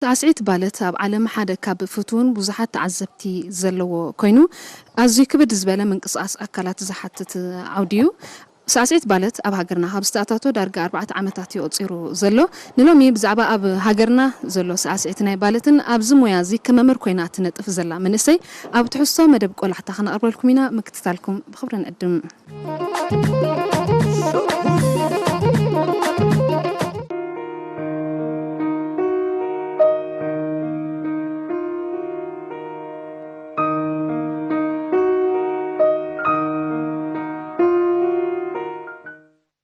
ሳዕስዒት ባለት ኣብ ዓለም ሓደ ካብ ፍቱውን ብዙሓት ተዓዘብቲ ዘለዎ ኮይኑ፣ ኣዝዩ ክብድ ዝበለ ምንቅስቓስ ኣካላት ዝሓትት ዓውዲ እዩ። ሳዕስዒት ባለት ኣብ ሃገርና ካብ ዝተኣታቶ ዳርጋ ኣርባዕተ ዓመታት እዩ ኣቑጺሩ ዘሎ። ንሎሚ ብዛዕባ ኣብ ሃገርና ዘሎ ሳዕስዒት ናይ ባለትን ኣብዚ ሞያ እዚ ከመምህር ኮይና እትነጥፍ ዘላ መንእሰይ ኣብ ትሕዝቶ መደብ ቆላሕታ ከነቕርበልኩም ኢና። ምክትታልኩም ብኽብሪ ንዕድም።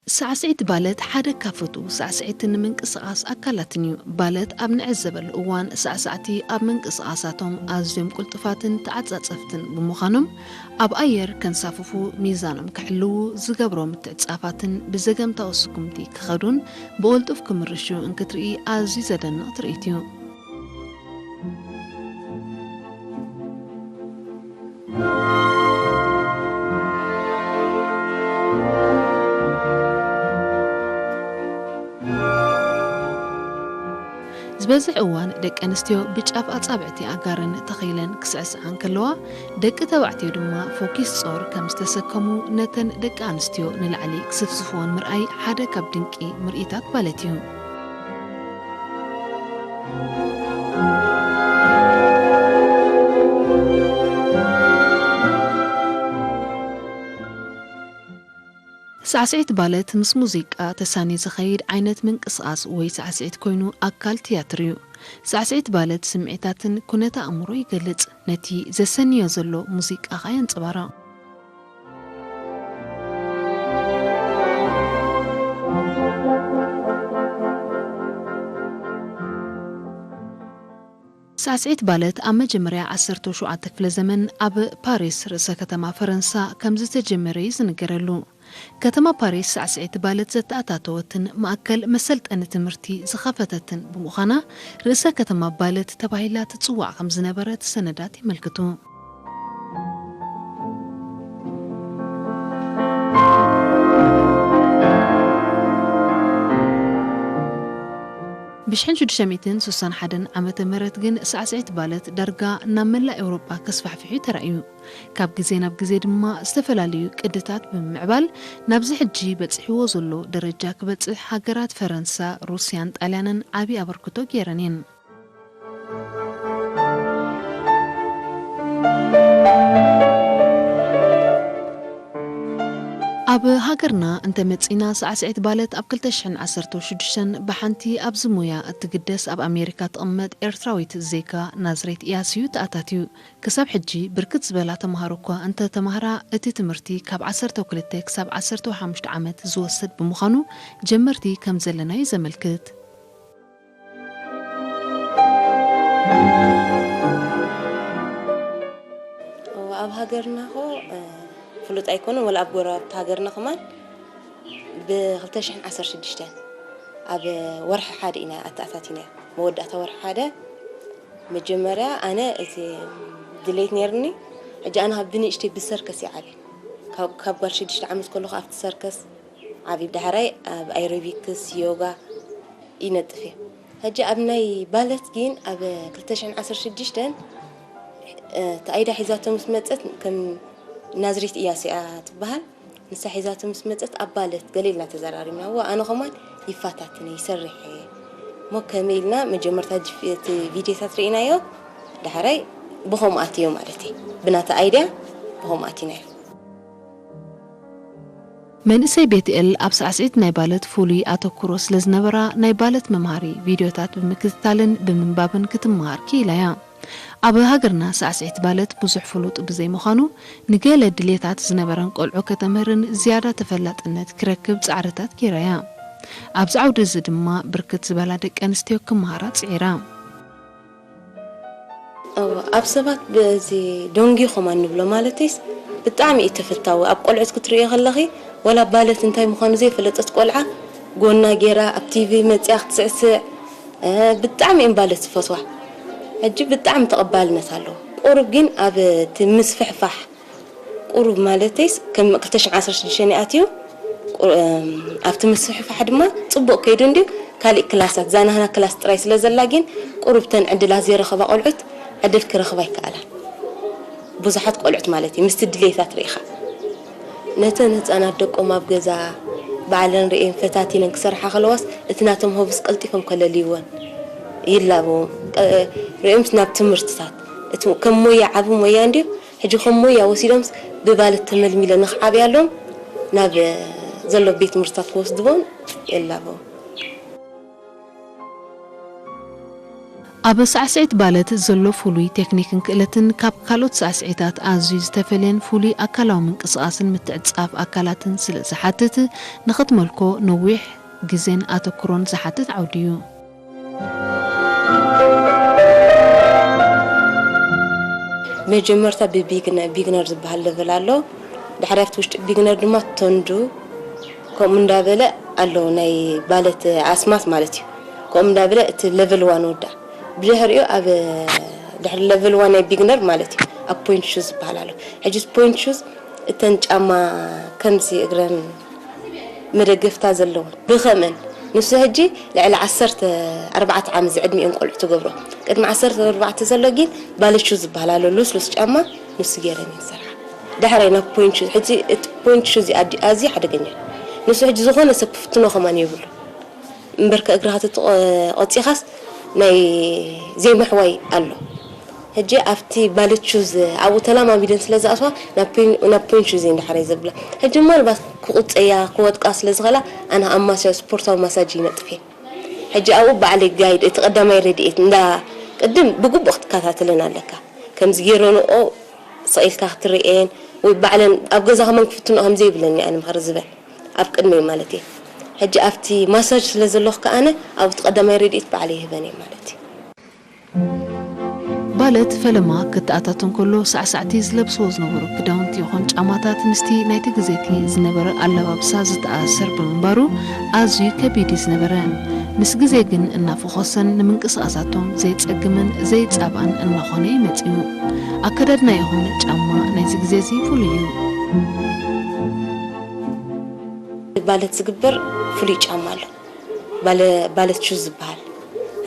ሳዕስዒት ባለት ሓደ ካብ ፍቱው ሳዕስዒትን ምንቅስቓስ ኣካላትን እዩ። ባለት ኣብ ንዕዘበሉ እዋን ሳዕሳዕቲ ኣብ ምንቅስቓሳቶም ኣዝዮም ቅልጡፋትን ተዓጻጸፍትን ብምዃኖም፣ ኣብ ኣየር ከንሳፍፉ፣ ሚዛኖም ክሕልዉ፣ ዝገብሮ ምትዕጻፋትን ብዘገምታዊ ስጉምቲ ክኸዱን ብቕልጡፍ ክምርሹ እንክትርኢ ኣዝዩ ዘደንቕ ትርኢት እዩ። ዝበዝሕ እዋን ደቂ ኣንስትዮ ብጫፍ ኣጻብዕቲ ኣጋረን ተኸይለን ክስዕስዓ እንከለዋ፣ ደቂ ተባዕትዮ ድማ ፎኪስ ጾር ከም ዝተሰከሙ ነተን ደቂ ኣንስትዮ ንላዕሊ ክስፍስፍወን ምርኣይ ሓደ ካብ ድንቂ ምርኢታት ባለት እዩ። ሳዕስዒት ባለት ምስ ሙዚቃ ተሳንዩ ዝኸይድ ዓይነት ምንቅስቓስ ወይ ሳዕስዒት ኮይኑ ኣካል ትያትር እዩ። ሳዕስዒት ባለት ስምዒታትን ኩነተ ኣእምሮ ይገልጽ፣ ነቲ ዘሰንዮ ዘሎ ሙዚቃ ኸኣ የንጸባርቕ። ሳዕስዒት ባለት ኣብ መጀመርያ ዓሰርተ ሸውዓተ ክፍለ ዘመን ኣብ ፓሪስ ርእሰ ከተማ ፈረንሳ ከም ዝተጀመረ እዩ ዝንገረሉ። ከተማ ፓሪስ ሳዕስዒት ባለት ዘተኣታተወትን ማእከል መሰልጠኒ ትምህርቲ ዝኸፈተትን ብምዃና ርእሰ ከተማ ባለት ተባሂላ ትጽዋዕ ከም ዝነበረት ሰነዳት የመልክቱ። ብሽሕን ሽዱሽተ ሚእትን ስሳን ሓደን ዓመተ ምህረት ግን ሳዕስዒት ባለት ዳርጋ ናብ መላእ ኤውሮጳ ከስፋሕፍሑ ተራእዩ። ካብ ግዜ ናብ ግዜ ድማ ዝተፈላለዩ ቅድታት ብምምዕባል ናብዚ ሕጂ በጺሕዎ ዘሎ ደረጃ ክበጽሕ ሃገራት ፈረንሳ፣ ሩስያን ጣልያንን ዓቢ ኣበርክቶ ገይረን እየን። ኣብ ሃገርና እንተመጺና፣ ሳዕስዒት ባለት ኣብ ክልተ ሽሕን ዓሰርተ ሽዱሽተን ብሓንቲ ኣብዚ ሞያ እትግደስ ኣብ ኣሜሪካ ትቕመጥ ኤርትራዊት ዜጋ ናዝሬት ኢያሱ ተኣታትዩ። ክሳብ ሕጂ ብርክት ዝበላ ተምሃሮ እኳ እንተተማህራ፣ እቲ ትምህርቲ ካብ ዓሰርተ ክልተ ክሳብ ዓሰርተ ሓሙሽተ ዓመት ዝወስድ ብምዃኑ፣ ጀመርቲ ከም ዘለና'ዩ ዘመልክት። እወ፣ ኣብ ሃገርና ኾ፣ እ፣ ፍሉጥ ኣይኮነን፣ ወላ ኣብ ጎረባብቲ ሃገርና ከማን ብ ክልተ ሽሕን ዓሰርተ ሽዱሽተን ኣብ ወርሒ ሓደ ኢና ኣተኣታቲናዮ። መወዳእታ ወርሒ ሓደ መጀመርያ ኣነ እቲ ድሌት ነይርኒ። ሕጂ ኣነ ካብ ብንእሽተይ ብሰርከስ እየ ዓብየ። ካብ፣ ካብ ጓል ሽዱሽተ ዓመት ከለኹ ኣብቲ ሰርከስ ዓብየ። ብዳሕራይ ኣብ ኣይሮቢክስ፣ ዮጋ ይነጥፍ እየ። ሕጂ ኣብ ናይ ባለት ግን ኣብ ክልተ ሽሕን ዓሰርተ ሽዱሽተን፣ እ፣ እቲ ኣይዳ ሒዛቶ ምስ መጸት፣ ከም ናዝሬት ኢያሱ እያ ትበሃል። ንሳ ሒዛቶ ምስ መጸት ኣብ ባለት ገለ ኢልና ተዘራሪብና። እዋ፣ ኣነ ኸማን ይፋታትነ፣ ይሰርሕ እየ። እሞ ከመይ ኢልና መጀመርታ ጅፍ-፣ እቲ ቪድዮታት ርኢናዮ፣ ዳሕራይ ብኸምኡ ኣትዮ ማለት እዩ። ብናታ ኣይድያ ብኸምኡ ኣቲናዮ። መንእሰይ ቤትኤል ኣብ ሳዕስዒት ናይ ባለት ፍሉይ ኣተኩሮ ስለ ዝነበራ፣ ናይ ባለት መምሃሪ ቪድዮታት ብምክትታልን ብምንባብን ክትመሃር ክኢላ እያ። ኣብ ሃገርና ሳዕስዒት ባለት ብዙሕ ፍሉጥ ብዘይምዃኑ፣ ንገለ ድሌታት ዝነበረን ቆልዑ ከተምህርን ዝያዳ ተፈላጥነት ክረክብ ጻዕርታት ገይራ እያ። ኣብዚ ዓውዲ እዚ ድማ ብርክት ዝበላ ደቂ ኣንስትዮ ክመሃራ ጽዒራ። እወ፣ ኣብ ሰባት በዚ ዶንጊ ኸማን ንብሎ ማለተይስ ብጣዕሚ እዩ ተፈታዊ። ኣብ ቆልዑት ክትርእዮ ከለኺ፣ ወላ ባለት እንታይ ምዃኑ ዘይፈለጠት ቆልዓ ጎና ጌራ ኣብ ቲቪ መጺኣ ክትስዕስዕ፣ እ፣ ብጣዕሚ እየን ባለት ዝፈትዋ። ሕጂ ብጣዕሚ ተቐባልነት ኣለዎ። ቁሩብ ግን ኣብ እቲ ምስፍሕፋሕ ቁሩብ ማለተይስ ከም ክልተ ሽሕን ዓሰርተ ሽዱሽተን ይኣትዩ። ቁ-፣ እም፣ ኣብቲ ምስፍሕፋሕ ድማ ጽቡቕ ከይዱ እንድዩ፣ ካልእ ክላሳት፣ እዛ ናህና ክላስ ጥራይ ስለ ዘላ ግን፣ ቁሩብ ተን ዕድላት ዘይረኸባ ቆልዑት ዕድል ክረኽባ ይከኣላ። ብዙሓት ቆልዑት ማለት እዩ፣ ምስቲ ድሌታት ርኢኻ። ነተን ህጻናት ደቆም ኣብ ገዛ ባዕለን ርእየን ፈታቲነን ክሰርሓ ከለዋስ፣ እቲ ናቶም ሆብስ ቀልጢፎም ከለልይወን ይላበዎም። ቀ-፣ ርእዮምስ ናብ ትምህርትታት፣ እቲ ከም ሞያ ዓቢ ሞያ እንድዩ፣ ሕጂ ከም ሞያ ወሲዶምስ ብባለት ተመልሚለ ንኽዓብያሎም ናብ ዘሎ ቤት ትምህርትታት ክወስድዎም የላበዎም። ኣብ ሳዕስዒት ባለት ዘሎ ፍሉይ ቴክኒክን ክእለትን ካብ ካልኦት ሳዕስዒታት ኣዝዩ ዝተፈልየን ፍሉይ ኣካላዊ ምንቅስቓስን ምትዕጻፍ ኣካላትን ስለ ዝሓትት፣ ንኽትመልኮ ነዊሕ ግዜን ኣተኩሮን ዝሓትት ዓውዲ እዩ። መጀመርታ ብቢግነ-፣ ቢግነር ዝበሃል ለቨል ኣሎ። ድሕሪ ኣብቲ ውሽጢ ቢግነር ድማ ቶንዱ ከምኡ እንዳበለ ኣሎ ናይ ባለት ኣስማት ማለት እዩ። ከምኡ እንዳበለ እቲ ለቨል ዋን ወዳ። ብድሕሪኡ ኣብ ድሕሪ ለቨል ዋን ናይ ቢግነር ማለት እዩ። ኣብ ፖይንት ሹዝ ዝበሃል ኣሎ። ሕጂ ፖይንት ሹዝ እተን ጫማ ከምዚ እግረን መደገፍታ ዘለወን ብኸምእን ንሱ ሕጂ ልዕሊ ዓሰርተ ኣርባዕተ ዓመት ዝዕድሚኦም ቆልዑ ትገብሮ። ቅድሚ ዓሰርተ ኣርባዕተ ዘሎ ግን ባለት ሹዝ ዝበሃል ኣሎ። ሉስሉስ ጫማ ንሱ ገይረን እየን ዝሰርሓ። ዳሕራይ ናብ ፖይንት ሹዝ፣ ሕጂ እቲ ፖይንት ሹዝ እዩ ኣዲ-፣ ኣዝዩ ሓደገኛ። ንሱ ሕጂ ዝኾነ ሰብ ክፍትኖ ከማን የብሉ። እምበርከ እግርኻ ተተቆ-፣ ቆጺኻስ ናይ ዘይምሕዋይ ኣሎ። ሕጂ ኣብቲ ባለት ሹዝ ኣብኡ ተላማሚደን ስለ ዝኣስዋ ናብ ፖይን-፣ ናብ ፖይንት ሹዝ እየን ዳሕራይ ዘብላ። ሕጂ ምናልባት ክቁጸያ ክወድቃ ስለ ዝኽእላ ኣነ ኣብ ማሳ-፣ ስፖርታዊ ማሳጅ ይነጥፍ እየ። ሕጂ ኣብኡ ባዕለይ ጋይድ፣ እቲ ቀዳማይ ረድኤት እንዳ ቅድም ብግቡእ ክትከታተለን ኣለካ። ከምዚ ገይረንኦ ስቕ ኢልካ ክትርእየን ወይ ባዕለን ኣብ ገዛ ከማን ክፍትንኦ ከም ዘይብለን እየ ኣነ ምኽሪ ዝበን ኣብ ቅድመይ ማለት እየ። ሕጂ ኣብቲ ማሳጅ ስለ ዘለኹ ከኣ ኣነ ኣብቲ ቀዳማይ ረድኤት ባዕለይ ይህበን እየ ማለት እዩ። ባለት ፈለማ ክተኣታቶ እንከሎ ሳዕሳዕቲ ዝለብስዎ ዝነበሩ ክዳውንቲ ይኹን ጫማታት ምስቲ ናይቲ ግዜቲ ዝነበረ ኣለባብሳ ዝተኣሳሰር ብምንባሩ ኣዝዩ ከቢድ እዩ ዝነበረ። ምስ ግዜ ግን እናፈኾሰን ንምንቅስቓሳቶም ዘይጸግምን ዘይጻብኣን እናኾነ እዩ መጺኡ። ኣከዳድና ይኹን ጫማ ናይዚ ግዜ እዚ ፍሉይ እዩ። ባለት ዝግበር ፍሉይ ጫማ ኣሎ። ባለ-፣ ባለት ሹዝ ዝበሃል።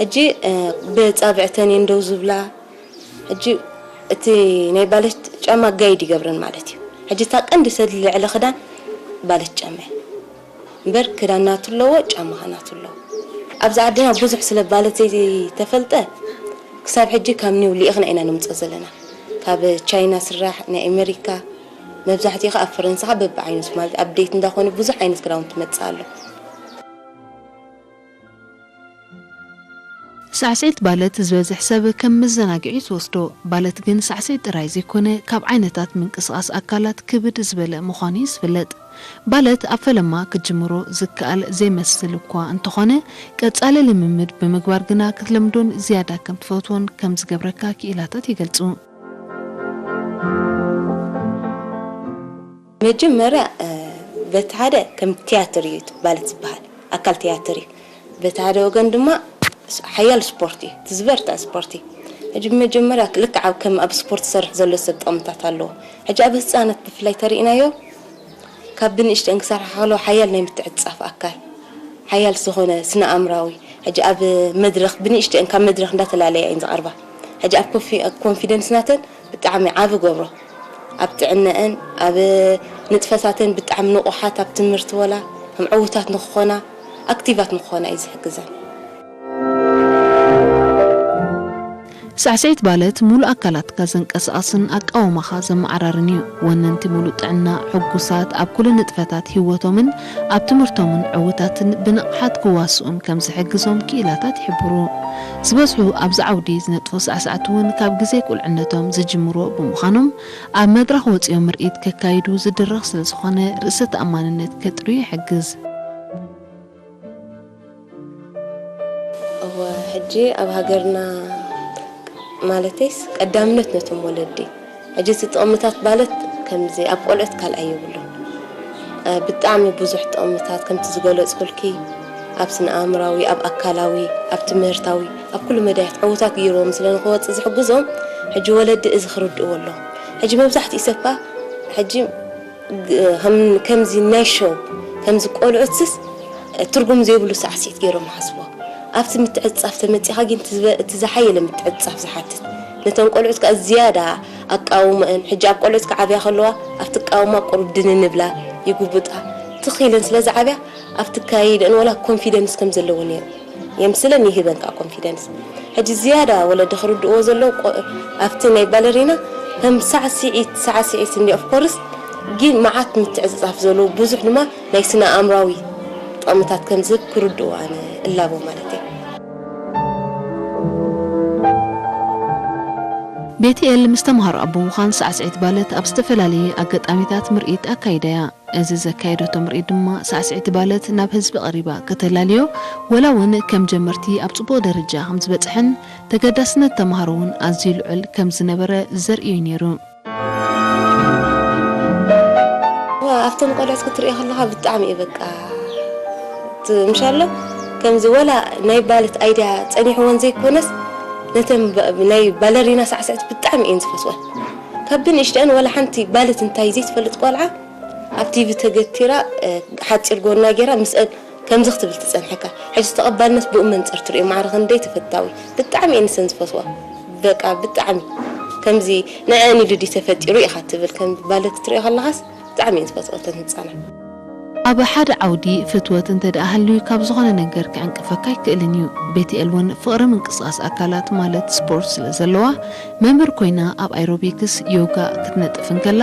ሕጂ፣ እ፣ ብጻብዕተን እየን ደው ዝብላ። ሕጂ እቲ ናይ ባለት ጫማ ጋይድ ይገብረን ማለት እዩ። ሕጂ እታ ቀንዲ ሰድሊ ልዕሊ ክዳን ባለት ጫማ እያ። እምበር ክዳን ናቱ ኣለዎ፣ ጫማ ኸ ናቱ ኣለዎ። ኣብዚ ዓድና ብዙሕ ስለ ባለት ዘይተፈልጠ ክሳብ ሕጂ ካብ ኒው ልኢኽና ኢና ነምፅኦ ዘለና። ካብ ቻይና ስራሕ፣ ናይ ኣሜሪካ፣ መብዛሕትኡ ኸዓ ኣብ ፈረንሳ ኸዓ በብዓይነቱ ማለት ኣፕዴት እንዳኾነ ብዙሕ ዓይነት ክዳውንቲ ይመፅእ ኣሎ። ሳዕስዒት ባለት ዝበዝሕ ሰብ ከም መዘናግዒ እዩ ዝወስዶ። ባለት ግን ሳዕስዒት ጥራይ ዘይኮነ፣ ካብ ዓይነታት ምንቅስቓስ ኣካላት ክብድ ዝበለ ምዃኑ እዩ ዝፍለጥ። ባለት ኣብ ፈለማ ክትጅምሮ ዝከኣል ዘይመስል እኳ እንተኾነ፣ ቀጻሊ ልምምድ ብምግባር ግና ክትለምዶን ዝያዳ ከም ትፈትዎን ከም ዝገብረካ ክኢላታት ይገልጹ። መጀመርያ፣ እ፣ በቲ ሓደ ከም ትያትር እዩ ባለት ዝበሃል፣ ኣካል ትያትር እዩ። በቲ ሓደ ወገን ድማ ስ-፣ ሓያል ስፖርት እዩ፣ እቲ ዝበርትዐ ስፖርት እዩ። ሕጂ ብመጀመርያ ልክዕ ኣብ፣ ከም ኣብ ስፖርት ዝሰርሕ ዘሎ ሰብ ጥቕምታት ኣለዎ። ሕጂ ኣብ ህፃናት ብፍላይ ተሪእናዮ፣ ካብ ብንእሽተን ክሰርሓ ከለዎ ሓያል ናይ ምትዕጻፍ ኣካል፣ ሓያል ዝኾነ ስነ ኣእምራዊ፣ ሕጂ ኣብ መድረኽ ብንእሽተን ካብ መድረኽ እንዳተላለያ እየን ዝቐርባ። ሕጂ ኣብ ኮንፊ-፣ ኣብ ኮንፊደንስ ናተን ብጣዕሚ ዓቢ ገብሮ። ኣብ ጥዕነአን፣ ኣብ ንጥፈታተን ብጣዕሚ ንቑሓት፣ ኣብ ትምህርቲ ወላ ከም ዕዉታት ንክኾና፣ ኣክቲቫት ንክኾና እዩ ዝሕግዘን። ሳዕስዒት ባለት ሙሉእ ኣካላትካ ዘንቀሳቕስን ኣቃውማኻ ዘመዓራርን እዩ። ወነንቲ ሙሉእ ጥዕና፣ ሕጉሳት፣ ኣብ ኩሉ ንጥፈታት ህይወቶምን ኣብ ትምህርቶምን ዕዉታትን ብንቕሓት ክዋስኡን ከም ዝሕግዞም ክኢላታት ይሕብሩ። ዝበዝሑ ኣብዚ ዓውዲ ዝነጥፉ ሳዕሳዕቲ እውን ካብ ግዜ ቁልዕነቶም ዝጅምርዎ ብምዃኖም፣ ኣብ መድረኽ ወጺኦም ምርኢት ከካይዱ ዝድረኽ ስለ ዝኾነ፣ ርእሰ ተኣማንነት ከጥርዩ ይሕግዝ። እወ፣ ሕጂ ኣብ ሃገርና ማለተይስ ቀዳምነት ነቶም ወለዲ። ሕጂ እቲ ጥቕምታት ባለት ከምዚ ኣብ ቆልዑት ካልኣይ የብሉን። እ፣ ብጣዕሚ ብዙሕ ጥቕምታት ከምቲ ዝገለጽኩልኪ ኣብ ስነ ኣእምራዊ፣ ኣብ ኣካላዊ፣ ኣብ ትምህርታዊ፣ ኣብ ኩሉ መዳያት ዕዉታት ገይርዎም ስለ ንኽወጽእ ዝሕግዞም ሕጂ ወለዲ እዚ ክርድእዎ ኣለዎም። ሕጂ መብዛሕትኡ ሰብካ ሕጂ ግ-፣ ከም፣ ከምዚ ናይ ሾው ከምዚ ቆልዑትስ ትርጉም ዘይብሉ ሳዕስዒት ገይሮም ይሓስብዎ። ኣብቲ ምትዕጽጻፍ ተመጺኻ ግን እቲ ዝበ-፣ እቲ ዝሓየለ ምትዕጽጻፍ ዝሓትት። ነተን ቆልዑት ከኣ ዝያዳ ኣቃውመአን፣ ሕጂ ኣብ ቆልዑት ክዓብያ ከለዋ ኣብቲ ኣቃውማ ቁሩብ ድንን ይብላ፣ ይጉብጣ። ትኽ ኢለን ስለ ዝዓብያ ኣብቲ ኣካያይደአን ወላ ኮንፊደንስ ከም ዘለወን የ-፣ የምስለን ይህበን ከኣ ኮንፊደንስ። ሕጂ ዝያዳ ወለዲ ክርድእዎ ዘለዎ ቆ-፣ ኣብቲ ናይ ባለሪና ከም ሳዕስዒት፣ ሳዕስዒት እንዲ ኦፍ ኮርስ ግን መዓት ምትዕጽጻፍ ዘለዎ ብዙሕ ድማ ናይ ስነ ኣእምራዊ ጥቕምታት ከም ዝህብ ክርድኡ ኣነ እላቦ ማለት እየ። ቤትኤል ምስ ተምሃሮኣ ብምዃን ሳዕስዒት ባለት ኣብ ዝተፈላለየ ኣጋጣሚታት ምርኢት ኣካይዳ እያ። እዚ ዘካየደቶ ምርኢት ድማ ሳዕስዒት ባለት ናብ ህዝቢ ቀሪባ ከተላልዮ ወላ እውን ከም ጀመርቲ ኣብ ጽቡቕ ደረጃ ከም ዝበጽሐን ተገዳስነት ተምሃሮ እውን ኣዝዩ ልዑል ከም ዝነበረ ዘርእዩ ነይሩ። ኣብቶም ቆልዑት ክትሪኦ ከለኻ ብጣዕሚ እዩ በቃ ምሻሎ ከምዚ ወላ ናይ ባለት ኣይድያ ጸኒሕወን ዘይኮነስ ነተን ናይ ባለሪና ሳዕስዕት ብጣዕሚ እየን ዝፈስወን። ካብ ብንእሽተን ወላ ሓንቲ ባለት እንታይ ዘይትፈልጥ ቆልዓ ኣብ ቲቪ ተገቲራ ሓፂር ጎና ገይራ ምስአን ከምዚ ክትብል ትፀንሐካ። ሕጂ ተቐባልነት ብኡ መንፅር ትሪኦ ማዕረ ክንደይ ተፈታዊ ብጣዕሚ እየ ንሰን ዝፈትዋ። በቃ ብጣዕሚ ከምዚ ንዐን ኢሉ ድዩ ተፈጢሩ ኢኻ ትብል ከም ባለት ክትሪኦ ከለኻስ ብጣዕሚ እየን ዝፈትዋ እተን ህፃናት። ኣብ ሓደ ዓውዲ ፍትወት እንተ ደኣ ሃልዩ ካብ ዝኾነ ነገር ክዕንቅፈካ ኣይክእልን እዩ። ቤትኤል እውን ፍቕሪ ምንቅስቓስ ኣካላት ማለት ስፖርት ስለ ዘለዋ መምህር ኮይና ኣብ ኣይሮቢክስ ዮጋ ክትነጥፍ እንከላ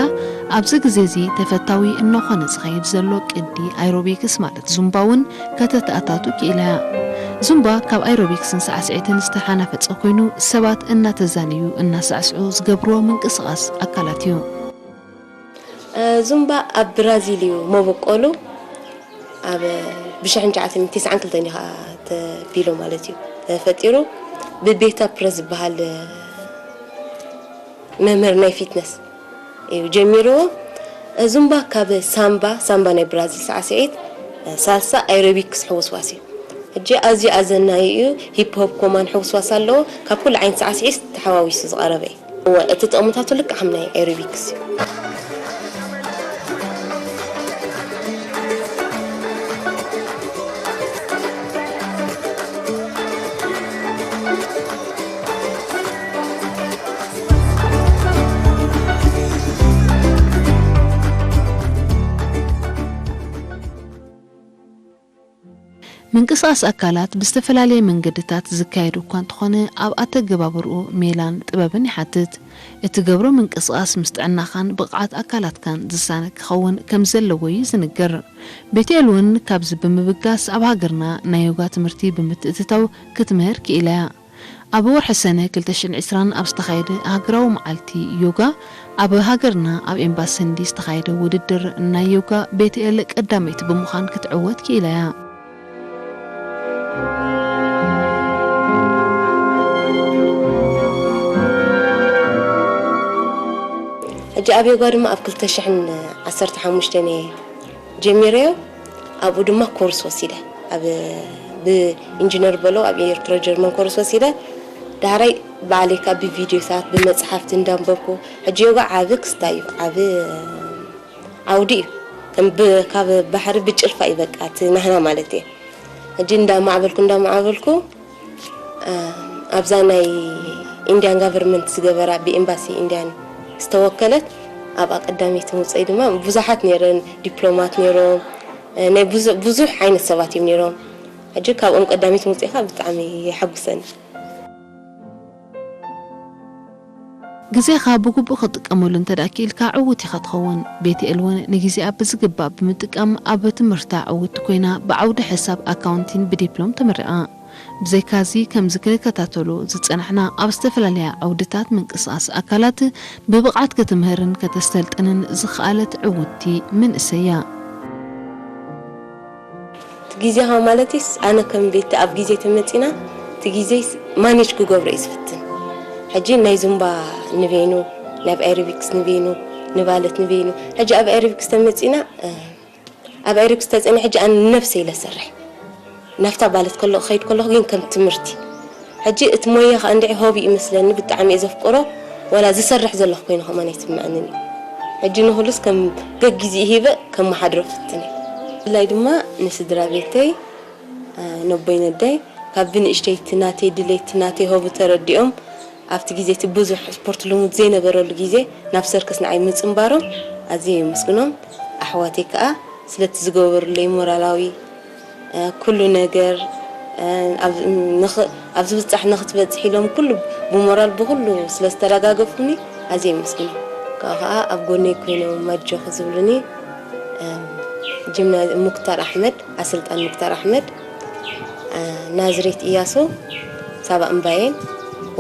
ኣብዚ ግዜ እዚ ተፈታዊ እናኾነ ዝኸይድ ዘሎ ቅዲ ኣይሮቢክስ ማለት ዙምባ እውን ከተተኣታቱ ክኢላ እያ። ዙምባ ካብ ኣይሮቢክስን ሳዕስዒትን ዝተሓናፈጸ ኮይኑ ሰባት እናተዛነዩ እናሳዕስዑ ዝገብርዎ ምንቅስቓስ ኣካላት እዩ። ዙምባ ኣብ ብራዚል እዩ መበቆሉ። ኣብ ብሽሕን ትሽዓተ ሚእትን ተስዓን ክልተን እዩ ከዓ ተቢሉ ማለት እዩ ተፈጢሩ ብቤታ ፕረስ ዝበሃል መምህር ናይ ፊትነስ እዩ ጀሚርዎ። ዙምባ ካብ ሳምባ ሳምባ ናይ ብራዚል ሳዕስዒት ሳልሳ ኣይሮቢክስ ሕውስዋስ እዩ። ሕጂ ኣዝዩ ኣዘናዩ እዩ። ሂፕ ሆፕ ኮማን ሕውስዋስ ኣለዎ። ካብ ኩሉ ዓይነት ሳዕስዒት ተሓዋዊሱ ዝቐረበ እዩ። እወ፣ እቲ ጥቕምታቱ ልክዕ ከም ናይ ኤሪቢክስ እዩ። ምንቅስቓስ ኣካላት ብዝተፈላለየ መንገድታት ዝካየድ እኳ እንተኾነ ኣብ ኣተገባብርኡ ሜላን ጥበብን ይሓትት። እትገብሮ ምንቅስቓስ ምስ ጥዕናኻን ብቕዓት ኣካላትካን ዝሳነ ክኸውን ከም ዘለዎ እዩ ዝንገር። ቤትኤል እውን ካብዚ ብምብጋስ ኣብ ሃገርና ናይ ዮጋ ትምህርቲ ብምትእትታው ክትምህር ክኢላ እያ። ኣብ ወርሒ ሰነ ክልተ ሽሕን ዕስራን ኣብ ዝተኻየደ ሃገራዊ መዓልቲ ዮጋ ኣብ ሃገርና ኣብ ኤምባሲ ህንዲ ዝተኻየደ ውድድር ናይ ዮጋ ቤትኤል ቀዳመይቲ ብምዃን ክትዕወት ክኢላ እያ። ሕጂ ኣብ ዮጋ ድማ ኣብ ክልተ ሽሕን ዓሰርተ ሓሙሽተን እየ ጀሚረዮ። ኣብኡ ድማ ኮርስ ወሲደ ኣብ ብኢንጂነር በሎ ኣብ ኤርትራ ጀርመን ኮርስ ወሲደ። ዳሕራይ ባዕለይ ካብ ብቪድዮታት ብመፅሓፍቲ እንዳንበብኩ ሕጂ ዮጋ ዓቢ ክስታይ እዩ ዓቢ ዓውዲ እዩ። ከም ብ- ካብ ባሕሪ ብጭልፋ እዩ በቃ እቲ ናህና ማለት እየ። ሕጂ እንዳማዕበልኩ እንዳማዕበልኩ ኣብዛ ናይ ኢንዲያን ጋቨርንመንት ዝገበራ ብኤምባሲ ኢንዲያን ዝተወከለት ኣብኣ ቀዳመይቲ ምውፀይ ድማ ብዙሓት ነይረን ዲፕሎማት ነይሮም ናይ ብዙ- ብዙሕ ዓይነት ሰባት እዮም ነይሮም። ሕጂ ካብኦም ቀዳመይቲ ምውፀይ ከዓ ብጣዕሚ የሐጉሰኒ። ግዜኻ ብግቡእ ክትጥቀመሉ እንተ ደኣ ክኢልካ ዕዉት ኢኻ ትኸውን። ቤትኤል እውን ንግዜኣ ብዝግባእ ብምጥቃም ኣብ ትምህርታ ዕውቲ ኮይና ብዓውዲ ሕሳብ ኣካውንቲን ብዲፕሎም ተመሪቓ። ብዘይካዚ ከምዚ ክንከታተሎ ዝጸናሕና ኣብ ዝተፈላለያ ዓውድታት ምንቅስቓስ ኣካላት ብብቕዓት ክትምህርን ከተስተልጥንን ዝኸኣለት ዕውቲ መንእሰይ እያ። እቲ ግዜኻ ማለትስ ኣነ ከም ቤት ኣብ ግዜ ተመጺና እቲ ግዜስ ማኔጅ ክገብሮ እዩ ዝፍትን። ሕጂ ናይ ዙምባ ንበይኑ፣ ናብ ኤሪቢክስ ንበይኑ፣ ንባለት ንበይኑ። ሕጂ ኣብ ኤሪቢክስ ተመጺና ኣብ ኤሪቢክስ ተጸኒ ሕጂ ኣነ ነብሰ ኢለ ሰርሕ ናፍታ ባለት ከሎ ከይድ ከለኹ ግን ከም ትምህርቲ ሕጂ እቲ ሞያ ከኣ እንድዒ ሆቢ ይመስለኒ ብጣዕሚ እየ ዘፍቅሮ። ወላ ዝሰርሕ ዘለኹ ኮይኑ ከማን ኣይስምዐንን እዩ። ሕጂ ንኹሉስ ከም ገጊዜ ሂበ ከመሓድሮ ፍትን እየ። ብፍላይ ድማ ንስድራ ቤተይ ነቦይ ነዳይ ካብ ብንእሽተይቲ ናተይ ድሌት ናተይ ሆቡ ተረዲኦም ኣብቲ ግዜ እቲ ብዙሕ ስፖርት ልሙድ ዘይነበረሉ ግዜ ናብ ሰርከስ ንዓይ ምጽንባሮም ኣዝየ የመስግኖም። ኣሕዋተይ ከኣ ስለቲ ዝገበሩለይ ሞራላዊ ኩሉ ነገር ኣብዚ ብጻሕ ንክትበጽሕ ኢሎም ኩሉ ብሞራል ብኩሉ ስለ ዝተረጋገፉኒ ኣዝየ የመስግኖም። ካብኡ ከዓ ኣብ ጎነይ ኮይኖም ኣጆኺ ዝብሉኒ ጅምና ሙክታር ኣሕመድ ኣሰልጣን ሙክታር ኣሕመድ፣ ናዝሬት እያሱ፣ ሳባ እምባዬን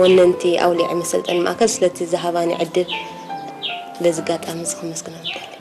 ወነንቲ ኣውሊዐ መሰልጠኒ ማእከል ስለቲ ዝሃባኒ ዕድል በዚ ኣጋጣሚ እዚ ከመስግኖም እደሊ።